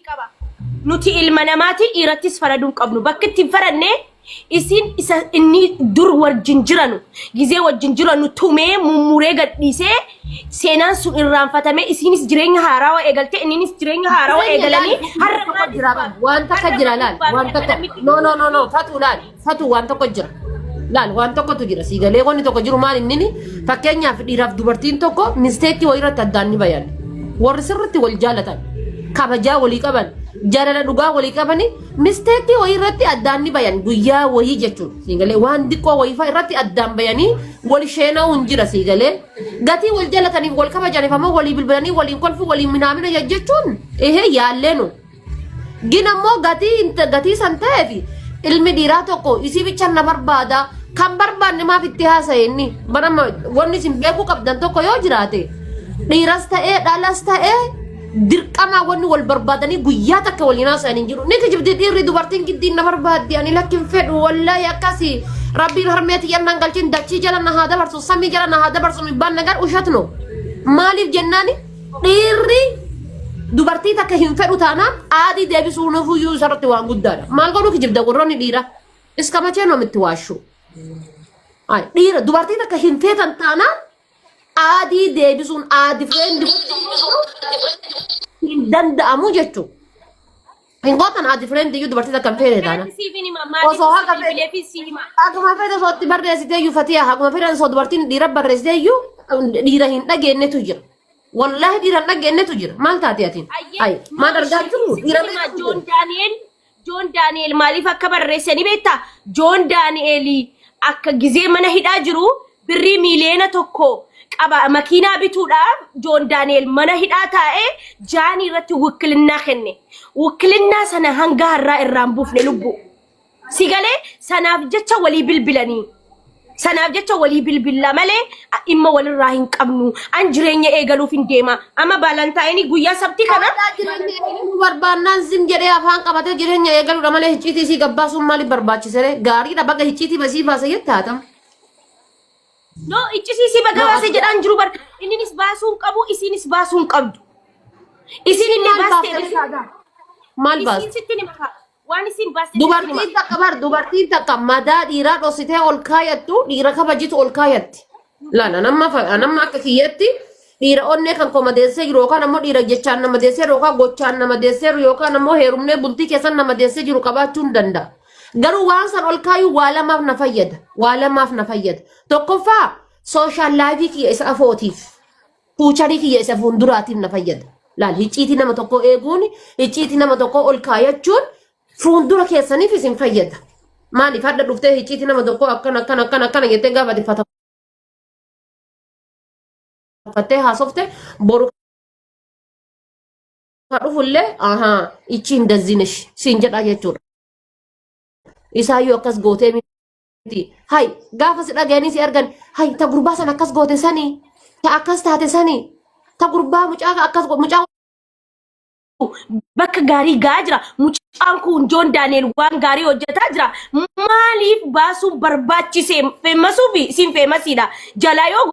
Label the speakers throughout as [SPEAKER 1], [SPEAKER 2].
[SPEAKER 1] qaba. Nuti ilma namaati dhiirattis faraduu hin qabnu. Bakki itti hin faranne isiin isa inni dur wajjin jiranu gizee wajjin jiranu tumee mummuree gadhiisee seenaan sun irraanfatamee isiinis jireenya haarawaa eegaltee inninis jireenya haarawaa
[SPEAKER 2] Jireenya laal
[SPEAKER 1] eegalanii har'a
[SPEAKER 2] tokko
[SPEAKER 1] maaliif
[SPEAKER 2] jira bar waan takka
[SPEAKER 1] har'a
[SPEAKER 2] jira laal
[SPEAKER 1] maaliif
[SPEAKER 2] waan
[SPEAKER 1] baafte
[SPEAKER 2] tokko
[SPEAKER 1] akkamitti
[SPEAKER 2] no no no no fatu laal fatu waan tokko jira laal waan tokkotu jira sii galee wanni tokko jiru maal innini fakkeenyaaf dhiiraaf dubartiin tokko misteekii wayii irratti addaan ni bayan warri sirritti wal jaalatan kabajaa walii qaban jaalala dhugaa walii qabani misteekii wayii irratti addaan ni bayan guyyaa wayii jechuudha sii galee waan diqqoo wayii fa'a irratti addaan bayanii wal sheena'uun hin jira sii galee gatii wal jaalataniif wal kabajaniif ammoo walii bilbilanii waliin kolfuu waliin minaamina jechuun ehee yaalleenu. Gin ammoo gatii gatii san ta'eef ilmi dhiiraa tokko isii bicha na barbaada kan barbaanne maaf itti haasa'e inni barama wanni isin beekuu qabdan tokko yoo jiraate dhiiras ta'ee dhalas ta'ee dirqamaa wanni wal barbaadanii guyyaa takka waliin haasa'an hin jiru. Ni kijibdi dhiirri dubartiin giddiin na barbaaddi ani lakki hin fedhu wallaahi akkasi rabbiin harmee tiyyan nan galchin dachii jala na haa dabarsu samii jala na haa dabarsu mibbaan nagar ushatno maaliif jennaani Dhiirri dubartii takka hin fedhu taanaan aadii deebisuu nufuyyuu isarratti waan guddaadha. Maal godhuu kijibda warroonni dhiira? Iska machee namitti waashu. Ay, dhiira dubartii takka hin feetan taanaan aadii deebisuun aadi fireendi hin danda'amu jechuudha. Hin gootan aadi fireendi iyyuu dubartii takka hin feene taanaan.
[SPEAKER 1] Kanatti siif hin hima. Maaliif
[SPEAKER 2] Osoo
[SPEAKER 1] si
[SPEAKER 2] haga fedhe
[SPEAKER 1] bilbileefis si hima.
[SPEAKER 2] Haguma fedhe osoo itti barreessitee iyyuu fatiyaa haguma fedhe osoo dubartiin dhiira barreessitee iyyuu dhiira hin dhageenyetu jira. Wallaahi dhiira hin dhageenyetu jira. Maal taate atiin?
[SPEAKER 1] Ayyee
[SPEAKER 2] Ayi maal
[SPEAKER 1] no
[SPEAKER 2] argaa
[SPEAKER 1] ishii
[SPEAKER 2] jiru?
[SPEAKER 1] sitti
[SPEAKER 2] Dhiira
[SPEAKER 1] hima
[SPEAKER 2] meeqatu
[SPEAKER 1] Joon
[SPEAKER 2] jira?
[SPEAKER 1] Daani'el Joon Daani'el maaliif akka barreesse ni beektaa? Joon Daani'el akka gizee mana hidhaa jiru birrii 1 miiliyoona qaba makiinaa bituudhaaf Joon Daani'el mana hidhaa taa'ee jaanii irratti wukkilinnaa kenne. Wukkilinnaa sana hanga har'aa irraan buufne lubbuu. Si galee sanaaf jecha walii bilbilanii. Sanaaf jecha walii bilbilla malee dhimma walirraa hin qabnu. An jireenya eegaluuf hin deema. Amma baalantaayinii guyyaa sabtii kana
[SPEAKER 2] Aadaa jireenya eegaluu barbaannaan zim jedhee afaan qabatee jireenya eegaluudha malee hicciitii isii gabbaasuun maaliif barbaachisere? Gaariidha baga hicciitii basii baase jette haatam.
[SPEAKER 1] No iccisiisii baga
[SPEAKER 2] No
[SPEAKER 1] baase
[SPEAKER 2] ati
[SPEAKER 1] jedhaan jiru bar. Inninis baasuu hin qabu isiinis baasuu hin qabdu. Isiin
[SPEAKER 2] isiin
[SPEAKER 1] illee
[SPEAKER 2] maal
[SPEAKER 1] baastee
[SPEAKER 2] baafte saadaa? Maal
[SPEAKER 1] isiin
[SPEAKER 2] baaste?
[SPEAKER 1] sitti ni maka. Waan isiin baaste sitti hima.
[SPEAKER 2] Dubartiin takka bar dubartiin takka madaa dhiiraa dhoksitee ol kaayattu dhiira kabajitu ol kaayatti. Laala nama nama akka kiyyatti dhiira onnee kan koo madeessee jiru yookaan ammoo dhiira jechaan nama deessee jiru yookaan gochaan nama deessee jiru yookaan ammoo heerumnee bultii keessan nama deessee jiru qabaachuu hin danda'a. Garuu waan san ol kaayuu waa lamaaf na fayyada. Waa lamaaf na fayyada. Tokkoffaa sooshaal laayifii kiyya isa afootiif. Fuucharii kiyya isa fuulduraatiif na fayyada. Laal hicciitii nama tokkoo eeguun hicciitii nama tokkoo ol kaayachuun fuuldura keessaniif isin fayyada. Maaliif hadha dhuftee hicciitii nama tokkoo akkana akkana akkana akkana jettee gaafa ati fatafattee haasofte boru ka dhufullee ahaa ichi hin dazzinish siin jedha jechuudha. Isaayyuu akkas gootee miti. Hay gaafa si dhaga'anii si argan hay ta gurbaa san akkas goote sanii ta akkas taate sanii ta gurbaa mucaa akkas mucaa
[SPEAKER 1] Bakka gaarii ga'aa jira. Mucaan kun Joon Daani'el waan gaarii hojjetaa jira. Maaliif baasuun barbaachise? Feemasuu fi isin feemasiidha. Jalaa yoo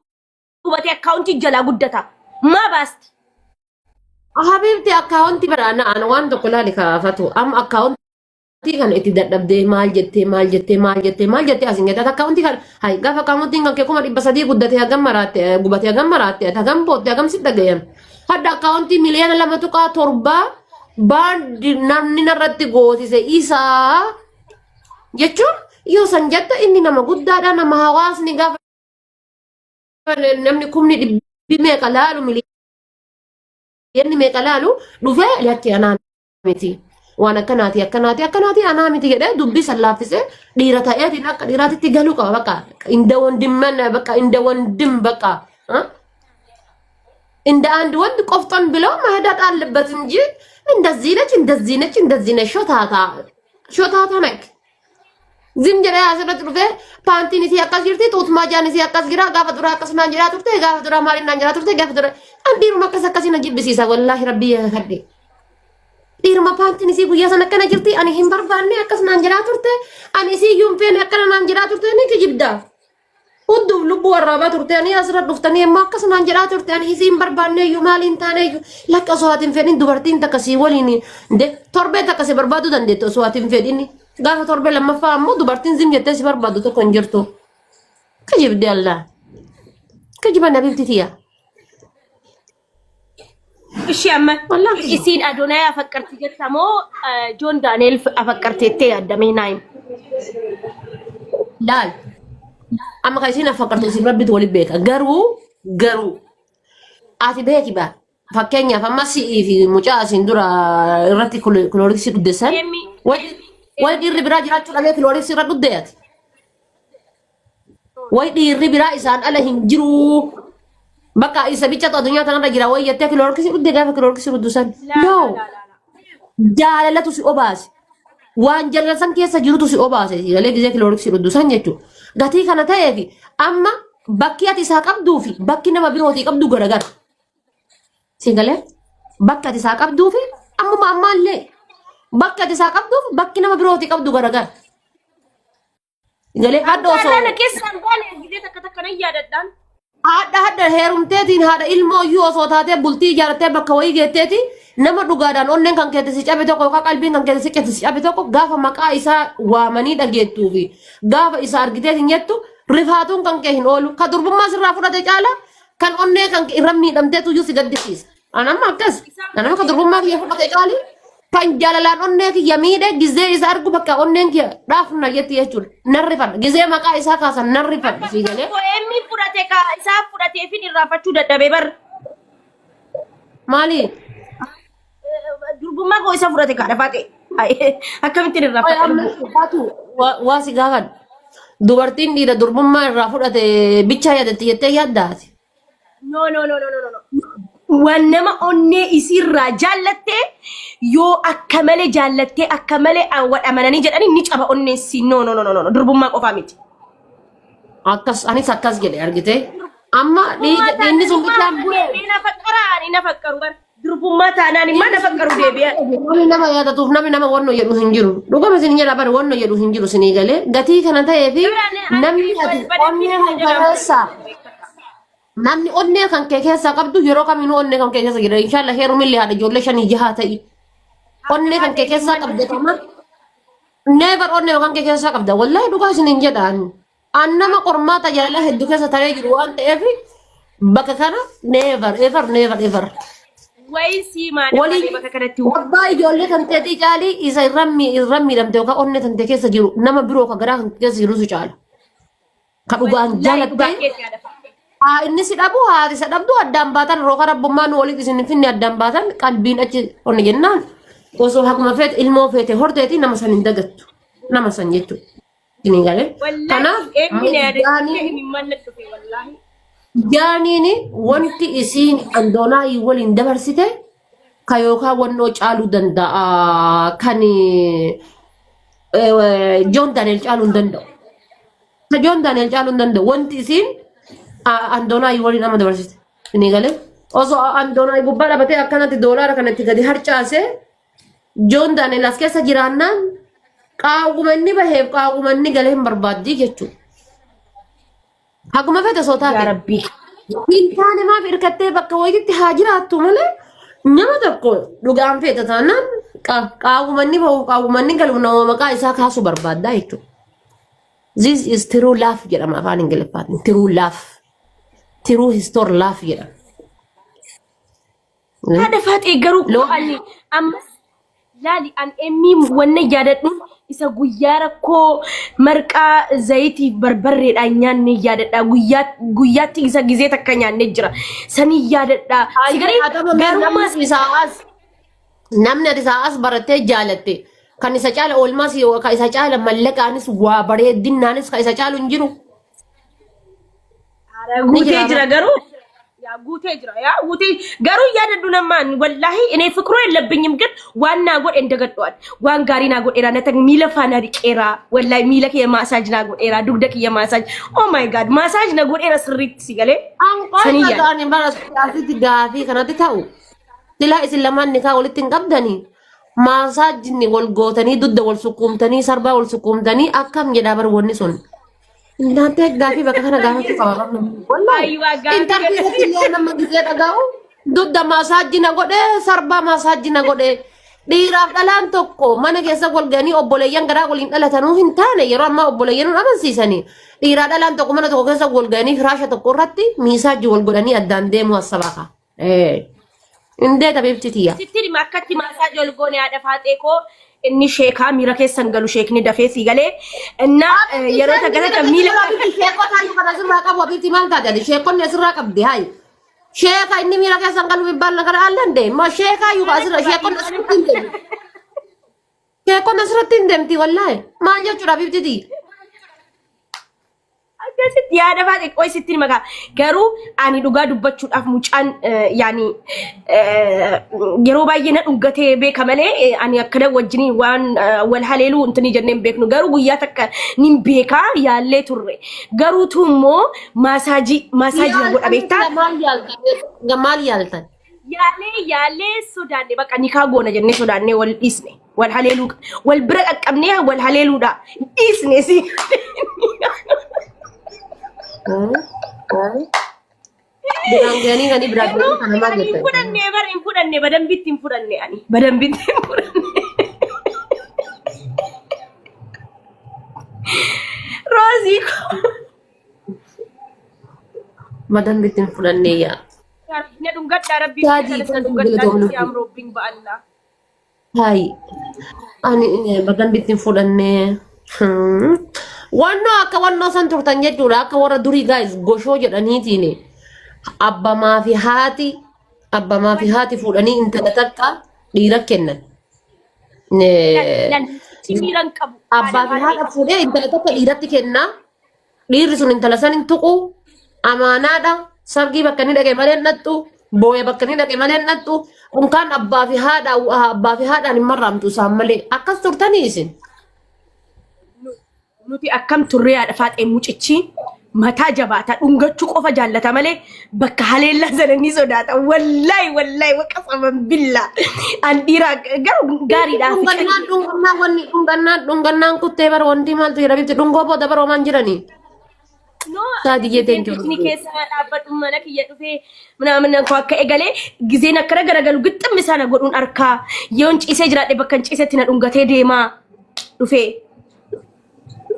[SPEAKER 1] gubate akkaawuntii jalaa guddata. Maa baasti?
[SPEAKER 2] Habiibti akkaawuntii bara ana waan tokko laali kaafatu amma akkaawuntii kana itti dadhabdee maal jettee maal jettee maal jettee maal jettee asiin gadi akkaawuntii kana hay gaafa akkaawuntiin kan kee 300,000 guddate hagam maraatte gubate hagam maraatte hagam bootte hagam si dhagayan hadda akkaawuntii 2.7 miliyoona baandi namni narratti gootise isaa jechuun yoo san jette inni nama guddaadha nama hawaasni gaafa namni kumni dhibbi meeqa laalu miliyoonni meeqa laalu dhufee lakki anaa miti waan akkanaati akkanaati akkanaati anaa miti jedhee dubbii san laaffisee dhiira ta'eetiin akka dhiiraatitti galuu qaba bakka inda wandimman bakka inda wandim bakka እንደ አንድ ወንድ ቆፍጠን ብሎ መሄድ አለበት እንጂ እንደዚህ ነች እንደዚህ ነች እንደዚህ ነች ሾታታ ሾታታ ነክ Zim jedhee asirratti dhufee paantiin isii akkas jirti tuutmaa jaan isii akkas jira gaafa duraa akkas naan jedhaa turte gaafa duraa maaliin naan jedhaa turte gaafa duraa an dhiiruma akkas akkasii na jibbisiisa wallaahi rabbii kadhe. Dhiiruma paantiin isii guyyaa sana akkana jirti ani hin barbaanne akkas naan jedhaa turte ani isii iyyuu hin feene akkana naan jedhaa turte ni kijibda. Hudduuf lubbuu arraabaa turte ani asirra dhuftanii immoo akkasumaan jedhaa turte ani isiin barbaanne iyyuu maaliin taane iyyuu lakka osoo ati hin fedhin dubartiin takka sii waliin de torbee takka si barbaaduu dandeetti osoo ati hin fedhin gaafa torbee lammaffaa ammoo dubartiin zim jettee si barbaaddu tokko hin jirtu. Kijibdi Allah. Kijiba nabibti tiya.
[SPEAKER 1] Ishii amma
[SPEAKER 2] Wallahi kijiba.
[SPEAKER 1] isiin Adoonaa afaqqarti jetta moo Joon Daani'el afaqqarteettee yaaddamee naayim.
[SPEAKER 2] Laal. Amma kan isiin afaqqartu isin rabbitu waliin beeka. Garuu garuu ati beeki baa. Fakkeenyaaf amma si'ii fi mucaa asiin dura irratti kilooriksii dhuddeessan.
[SPEAKER 1] Emmi
[SPEAKER 2] Way dhiirri biraa jiraachuu dhabee kilooriksii irra dhuddee ati. Way dhiirri biraa isaan ala hin jiru. Bakka isa bichatu addunyaa kanarra jira way jettee kilooriksii dhudde gaafa kilooriksii dhuddu san.
[SPEAKER 1] laa
[SPEAKER 2] No.
[SPEAKER 1] laa laa laa.
[SPEAKER 2] Jaalalatu si obaase. Waan jaalala san keessa jirutu si obaase. Galee gisee kilooriksii dhuddu san jechuudha. Gatii kana ta'eef amma bakki ati isaa qabduu fi bakki nama birootii qabdu garagara. Si galee bakka ati isaa qabduu fi ammuma ammaallee bakka ati isaa qabduu fi bakki nama birootii qabdu garagara. Galee hadha osoo
[SPEAKER 1] Har'a na keessaan baane gidee takka takka nan yaadadhaan.
[SPEAKER 2] Haadha hadha heerumteetiin haadha ilmoo iyyuu osoo taatee bultii ijaarrattee bakka wayii geetteeti nama dhugaadhaan onneen kan keetti si cabe tokko yookaan qalbiin kan keetti si keetti si cabe tokko gaafa maqaa isaa waamanii dhageettuu fi gaafa isa argiteetiin jettu rifaatuun kan kee hin oolu ka durbummaa sirraa fudhate caala kan onnee kan kee irra miidhamteetu iyyuu si gaddisiisa. An amma akkas. An amma ka durbummaa kiyya fudhate caali kan jaalalaan onnee kiyya miidhe gizee isa argu bakka onneen kiyya dhaafna jetti jechuudha. Nan rifadha. Gizee maqaa isaa kaasan nan rifadha sii galee.
[SPEAKER 1] Emmi fudhate ka isaa fudhatee fi irraanfachuu dadhabee bar.
[SPEAKER 2] Maali?
[SPEAKER 1] Durbummaa koo isa fudhate ka dhafaate. Akkamittiin
[SPEAKER 2] Oye,
[SPEAKER 1] irraanfadha
[SPEAKER 2] amma
[SPEAKER 1] lubbuu.
[SPEAKER 2] taatu waa si gaafadha. Dubartiin dhiira durbummaa irraa fudhate bichaa yaadatti jettee yaaddaati.
[SPEAKER 1] No, no, no, no, no, no. Waan nama onnee isiirraa jaallattee yoo akka malee jaallattee akka malee wal amananii jedhanii ni caba onneen sii. No, no, no, no, no. Durbummaa qofaa miti.
[SPEAKER 2] Akkas anis akkas jedhe argite. Amma
[SPEAKER 1] Durbummaa
[SPEAKER 2] dhiigni sun
[SPEAKER 1] taanaan
[SPEAKER 2] bichaan bu'e.
[SPEAKER 1] deebi'ee na faqqara ani na faqqaru bara. Durbummaa taanaan immoo na faqqaru deebi'ee.
[SPEAKER 2] Namni nama yaadatuuf namni nama wanno jedhu hin jiru. Dhugama isin jedha bari wanno jedhu hin jiru isinii galee. Gatii kana ta'ee fi namni ati onnee kan keessaa namni onnee kan kee keessaa qabdu yeroo kamiinuu onnee kan kee keessa jira. Inshallah heerumillee haadha ijoollee shanii jahaa ta'i. Onnee kan kee keessaa qabde kama never onnee kan kee keessaa qabda. Wallahi dhugaa isin hin jedhaan. An nama qormaata jaalala hedduu keessa taree jiru waan ta'eef bakka kana never ever never ever.
[SPEAKER 1] Wayi sii maana
[SPEAKER 2] Waliin
[SPEAKER 1] malee bakka kanatti
[SPEAKER 2] abbaa ijoollee kan ta'e caalii isa irra miidhamte yookaan onnee kan ta'e keessa jiru nama biroo kan garaa kan keessa jirutu caala. Ka dhugaan
[SPEAKER 1] Wallaahi dhugaa
[SPEAKER 2] jaalattee
[SPEAKER 1] keetii haadha fakkii.
[SPEAKER 2] haa inni si dhabu haati isa dhabdu addaan baatan rooka rabbummaa nu walitti isin hin finne addaan baatan qalbiin achi onni jennaan osoo hakuma feete ilmoo feete horteeti nama san hin dagattu nama san jechuudha. Isin galee kanaaf
[SPEAKER 1] Wallaahi eenyu na yaadachiise
[SPEAKER 2] jaaniin
[SPEAKER 1] imimmaan na dhufe wallaahi.
[SPEAKER 2] jaaniin wanti isiin andoonaa waliin dabarsite ka yookaan wannoo caaluu danda'a kan Joon Daani'el caaluu hin danda'u. Ka Joon Daani'el caaluu hin danda'u. Wanti isiin Andoonaa waliin amma dabarsite. Inni galee osoo Andoonaa gubbaa dhabatee akkanatti doolaara kanatti gadi harcaasee Joon Daani'el as keessa jiraannaan qaawwuma inni baheef qaawwuma inni galee hin barbaaddii jechuudha. Haguma fedhe osoo
[SPEAKER 1] Yaa
[SPEAKER 2] taate.
[SPEAKER 1] Rabbii.
[SPEAKER 2] Hin taane maaf hirkattee bakka wayiitti haa jiraattu malee nama tokko dhugaan feeta taanaan qaawwuma inni bahu qaawwuma inni galu nama maqaa isaa kaasuu barbaaddaa jechuudha. This is true love jedhama afaan Ingiliffaatiin. True love. True history love jedhama.
[SPEAKER 1] Haadha faaxee garuu
[SPEAKER 2] Loon
[SPEAKER 1] ani ammas laali an emmii wanna yaadadhu isa guyyaa rakkoo marqaa zayitiif barbarreedhaan nyaanne yaadadha. Guyyaa guyyaatti isa gizee takka nyaanne jira. Sanii yaadadha. Si galee garummaa
[SPEAKER 2] namni isaa as namni ati isaa as barattee jaalatte kan isa caala oolmaas kan isa caala mallaqaanis waa bareedinnaanis kan isa caalu hin jiru. Ni
[SPEAKER 1] guutee
[SPEAKER 2] jira
[SPEAKER 1] jira garuu yaa guutee jira yaa guutee garuu yaadadhu namaan wallaahi እኔ ፍቅሩ የለብኝም ግን waan naa godhe dagadhuan waan gaarii naa godheera nata miila faana dhiqeera wallaahi miila kiyya massage naa godheera dugda kiyya massage oh my god massage na godheera sirriitti si galee sanii
[SPEAKER 2] Anqoon
[SPEAKER 1] yaada
[SPEAKER 2] ta'anii bara asitti gaafii kanatti ta'u silaa isin lamaan nikaa walitti hin qabdanii maasaajinni wal gootanii dugda wal sukkuumtanii sarbaa wal sukkuumtanii akkam jedhaa bar wanni sun. Intaantee gaafii bakka kana gaafachuu qaba qabna. Wallaahi.
[SPEAKER 1] Ayiwaa gaafii
[SPEAKER 2] Intalli irratti illee nama gisee dhaga'u dugda maasaajji na godhe sarbaa maasaajji na godhe. Dhiiraaf dhalaan tokko mana keessa wal ga'anii obboleeyyan garaa waliin dhalatanuu hin taane yeroo ammaa obboleeyyan nu amansiisanii. Dhiiraa dhalaan tokko mana tokko keessa wal ga'anii firaasha tokko irratti miisaajji wal godhanii addaan deemuu assabaaka. Indee tabiibti tiyya.
[SPEAKER 1] Sitti hima akkatti maasaajii ol goone haadha faaxee koo inni sheekaa miira keessan galu sheekni dafee sii galee innaa yeroo takka takka miila
[SPEAKER 2] Sheekota hayyuu kana asirraa qabu abiibti maal taate ati sheekonni asirraa qabdi hayi. Sheeka inni miira keessan galu mibbaan kana allan deema ma sheeka hayyuu asirra sheekonni asirratti hin deemti. Sheekonni asirratti hin deemti wallaahi maal jechuudha abiibti tiyya.
[SPEAKER 1] Akkasitti yaada faa xiqqoo isitti hima kaa. Garuu ani dhugaa dubbachuudhaaf mucaan yaani yeroo baay'ee na dhungatee beeka malee ani akkana wajjiniin waan wal haleeluu intini jennee hin beeknu. Garuu guyyaa takka nin beekaa yaallee turre. Garuutu immoo maasaajii maasaajii na godha beektaa.
[SPEAKER 2] Maal yaaltan? Maal yaaltan?
[SPEAKER 1] Yaalee yaalee sodaanne bakka nikaa goona jennee sodaannee wal dhiisne. Wal haleeluu wal bira qaqqabnee wal haleeluudha dhiisne si.
[SPEAKER 2] Biraan ga'anii ganii biraan
[SPEAKER 1] Garuu
[SPEAKER 2] ga'anii kana maal
[SPEAKER 1] ani hin
[SPEAKER 2] jettan?
[SPEAKER 1] fudhanne bara hin fudhanne badambitti hin fudhanne ani badambitti hin fudhanne. Roozii koo.
[SPEAKER 2] Badambitti hin fudhanne yaa.
[SPEAKER 1] Na dhungadhaa rabbii
[SPEAKER 2] Taajii
[SPEAKER 1] na dhungadhaa
[SPEAKER 2] galatoomnu.
[SPEAKER 1] sitti amroobbiin ba'allaa.
[SPEAKER 2] Hayi. Ani badambitti hin fudhanne. Wannoo akka wannoo san turtan jechuudha. Akka warra durii guys goshoo jedhaniitiin abbamaa fi haati abbamaa fi haati fuudhanii intala takka dhiira kennan.
[SPEAKER 1] Namtichi miira hin qabu.
[SPEAKER 2] Abbaa fi haadha fuudhee intala takka dhiiratti kenna. Dhiirri sun intala san hin tuqu. Amaanaadha. Sargii bakka inni dhaqe malee hin dhaqxu. Booya bakka inni dhaqe malee hin dhaqxu. Unkaan abbaa fi haadha abbaa fi haadhaan hin marraamtu isaan malee. Akkas turtanii isin.
[SPEAKER 1] Nuti akkam turree haadha faaxee mucichi mataa jabaata dhungachuu qofa jaallata malee bakka haleellaa sana ni sodaata. Wallaahi wallaahi waqasaman billaa. An dhiiraa garuu gaariidha.
[SPEAKER 2] Dhungannaan dhungannaan wanni dhungannaan dhungannaan kuttee bara wanti maaltu jira bifti dhungoo booda bara homaan jiranii.
[SPEAKER 1] No,
[SPEAKER 2] Saadiyyee
[SPEAKER 1] gizeen
[SPEAKER 2] thank you.
[SPEAKER 1] kitchenii keessa dhaabbadhu mana kiyya dhufee minaamin koo akka egalee gizeen akkana garagalu gixximmi isaa na godhuun arkaa yoon ciisee jiraadhe bakka hin ciisetti na dhungatee deemaa dhufee.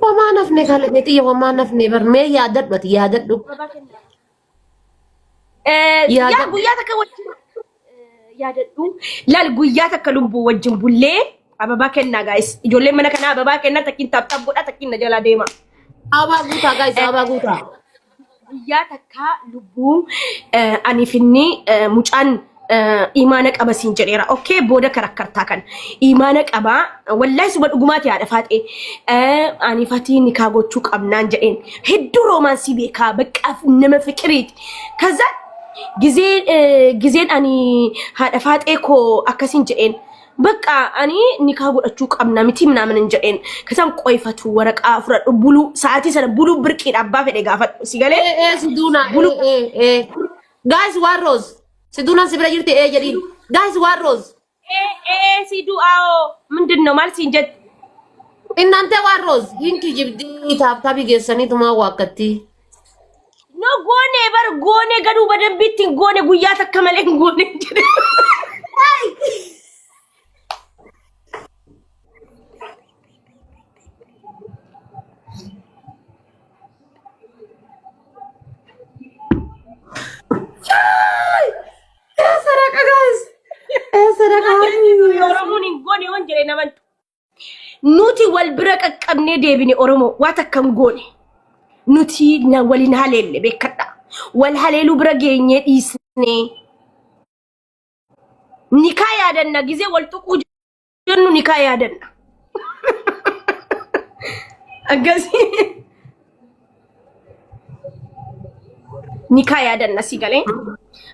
[SPEAKER 2] Homaa nafne kalee xiyya homaa nafne bar mee yaadadhu ati yaadadhu.
[SPEAKER 1] Yaa
[SPEAKER 2] Yaadadhu.
[SPEAKER 1] guyyaa takka wajjin yaadadhu. Laal guyyaa takka lubbuu wajjin bullee ababaa kennaa gaa'is. Ijoolleen mana kanaa ababaa kennaa takkiin taap taap godhaa takkiin na jalaa deema.
[SPEAKER 2] Ababaa guutaa gaa'is ababaa guutaa.
[SPEAKER 1] Guyyaa takka lubbuu aniif inni mucaan imaana qaba siin jedheera. Okay booda karakkartaa kana. Imaana qaba. Wallahi suba dhugumaati haadha faaxee. Aniif ati nikaa gochuu qabnaan jedheen. Hedduu roomaansii beekaa baqqaaf nama fiqiriiti. Kaza gizee gizeen ani haadha faaxee koo akkasiin jedheen. Bakka ani nikaa godhachuu qabna miti minaamin hin jedheen. Kasaan qoyfatu waraqaa fudhadhu buluu sa'aatii sana buluu birqiidha abbaa fedhe gaafadhu si galee.
[SPEAKER 2] Ee ee siduuna
[SPEAKER 1] Bulu-
[SPEAKER 2] ee ee ee. Guys waan rose. Siduunaan si bira jirti ee jedhiin. Guys waan rose.
[SPEAKER 1] Ee ee si du'aoo ምንድን ነው maal siin jette?
[SPEAKER 2] Innantee waan rose. Hin kijibdii taaptaabii geessaniitumaa waakkatti.
[SPEAKER 1] No goone bar goone gaduu badambiitti hin goone guyyaa takka malee hin goone jedhe.
[SPEAKER 2] Ee sadaqa guys. Ee sadaqa.
[SPEAKER 1] Oromoon hin goone waan jedhe namantu. Nuti wal bira qaqqabnee deebine Oromoo waa takka hin goone. Nuti na waliin haleelle beekadha. Wal haleeluu bira geenyee dhiisnee. Nikaa yaadanna gizee wal tuquu jennu nikaa yaadanna. Akkasii. Nikaa yaadanna si galee.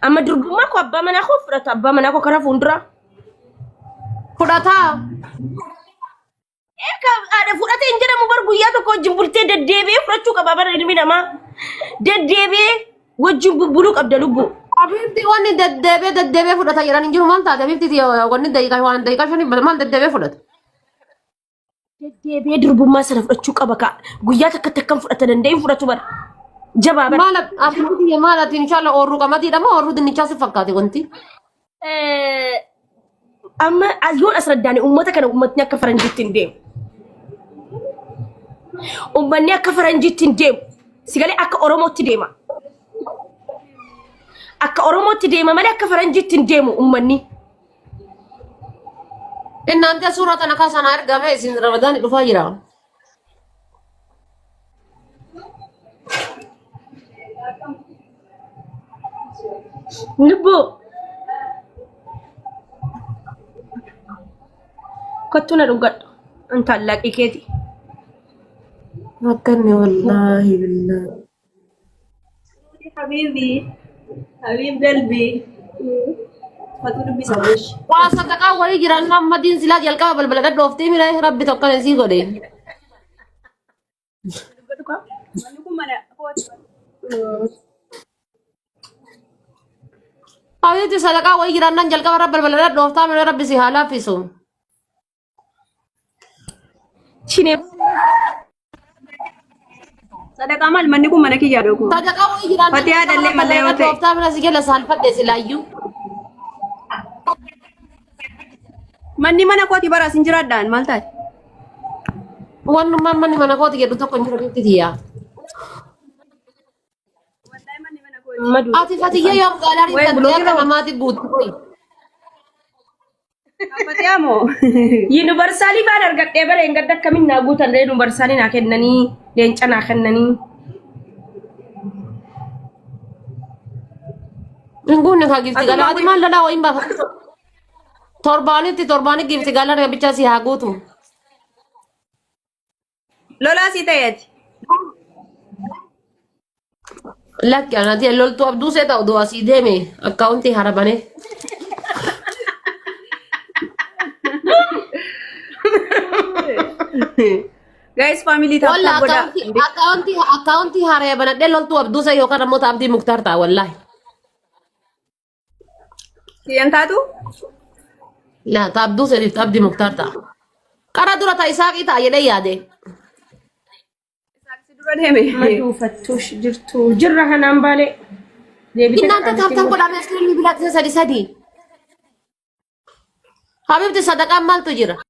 [SPEAKER 1] Amma durbummaa koo abbaa manaa koo fudhata abbaa manaa koo karaa fuulduraa.
[SPEAKER 2] Fudhataa.
[SPEAKER 1] Eeka haadha fudhate hin jedhamu bar guyyaa tokko wajjin bultee deddeebi'ee fudhachuu qaba bara ilmi namaa. Deddeebi'ee wajjin bubbuluu qabda lubbuu.
[SPEAKER 2] Abiibti wanni deddeebi'ee deddeebi'ee fudhata jedhan hin jiru maal taate abiibti wanni daqiiqaa waan daqiiqaa shanii maal deddeebi'ee fudhata.
[SPEAKER 1] Deddeebi'ee durbummaa sana fudhachuu qaba kaa. Guyyaa takkatti akkam fudhata danda'e hin fudhatu bara. Jabaa bara.
[SPEAKER 2] Maal abdii maal ati inshallah oorruu qamadiidha moo oorruu dinnichaa si fakkaate wanti?
[SPEAKER 1] Amma yoon as raddaane uummata kana uummatni akka faranjiitti hin deemu. Uummanni akka faranjiitti hin deemu. Sigalee akka Oromootti deema. Akka Oromootti deema malee akka faranjiitti hin deemu uummanni.
[SPEAKER 2] Innaante suuraa tana kaasaa naa ergame isin ramadaani dhufaa jira.
[SPEAKER 1] Lubbuu. Kottu na dhungadhu. Intallaaqii keeti.
[SPEAKER 2] Rakkanne wallaahi billaahi.
[SPEAKER 3] Habibi, Habib galbi. Fatuu dubbisa wish.
[SPEAKER 2] Waa sadaqaa wayii jiran Muhammadiin silaa jalqaba balbala dhadhooftee mira rabbi tokko sii godhe.
[SPEAKER 3] Manni kun mana kooti.
[SPEAKER 2] Habiibti sadaqaa wayii jiraannaan jalqaba rabbi balbala dhadhooftaa mira rabbi si haa laaffisu.
[SPEAKER 1] Chinee
[SPEAKER 3] Sadaqaa maal manni kun mana kiyyaa dhokuu.
[SPEAKER 2] Sadaqaa wayii jiraannaan
[SPEAKER 3] Fatihaa
[SPEAKER 2] jalqaba
[SPEAKER 3] dhallee
[SPEAKER 2] balbala
[SPEAKER 3] mallee yoo ta'e.
[SPEAKER 2] dhadhooftaa mira si jala saalfadhe silaayyuu.
[SPEAKER 3] Manni mana kooti bara isin jiraadhaan maal taate?
[SPEAKER 2] Wannummaan manni mana kooti jedhu tokko hin jiru bifti tiyyaa.
[SPEAKER 3] Wallahi manni mana kooti.
[SPEAKER 1] madu.
[SPEAKER 2] Ati fatiyya yoom gaalaarii
[SPEAKER 3] Wayii
[SPEAKER 2] tattee
[SPEAKER 3] bulootii
[SPEAKER 2] akka
[SPEAKER 3] rawu.
[SPEAKER 2] namaatti guutti qoyi.
[SPEAKER 3] Fatihaa moo?
[SPEAKER 1] Yuunivarsaalii faan argadhee bara hin gadda akkamiin naa guutan ree yuunivarsaalii naa kennanii leenca naa kennanii.
[SPEAKER 2] Hin guunne kaa gifti
[SPEAKER 3] Ati
[SPEAKER 2] galaa.
[SPEAKER 3] maal
[SPEAKER 2] Ati maal lolaa wayiin baafatu. Torbaanitti torbaanii gifti galaa bichaa si haa guutu.
[SPEAKER 3] Lolaa sii ta'e ati.
[SPEAKER 2] Lakki anati loltuu abduu see ta'u du'a sii deeme akkaawuntii hara banee.
[SPEAKER 3] Guys family tap
[SPEAKER 2] Walla
[SPEAKER 3] tap godhaa.
[SPEAKER 2] akkaawuntii akkaawuntii akkaawuntii hara banadhee loltuu abduu see yookaan ammoo abdii muktaar ta'a wallaahi.
[SPEAKER 3] Kiyyan taatu?
[SPEAKER 2] Laa ta abduu seetiif ta abdii muktaar ta'a. Qara dura ta isaaqii ta'a jedhee yaade.
[SPEAKER 3] Isaaq si dura deeme.
[SPEAKER 1] Maduu fattuush jirtu jirra kanaan baalee. Deebitee
[SPEAKER 2] Innaanta taaftan godhamee iskiriinii bilaatisa sadi sadi. Habibti sadaqaan maaltu jira?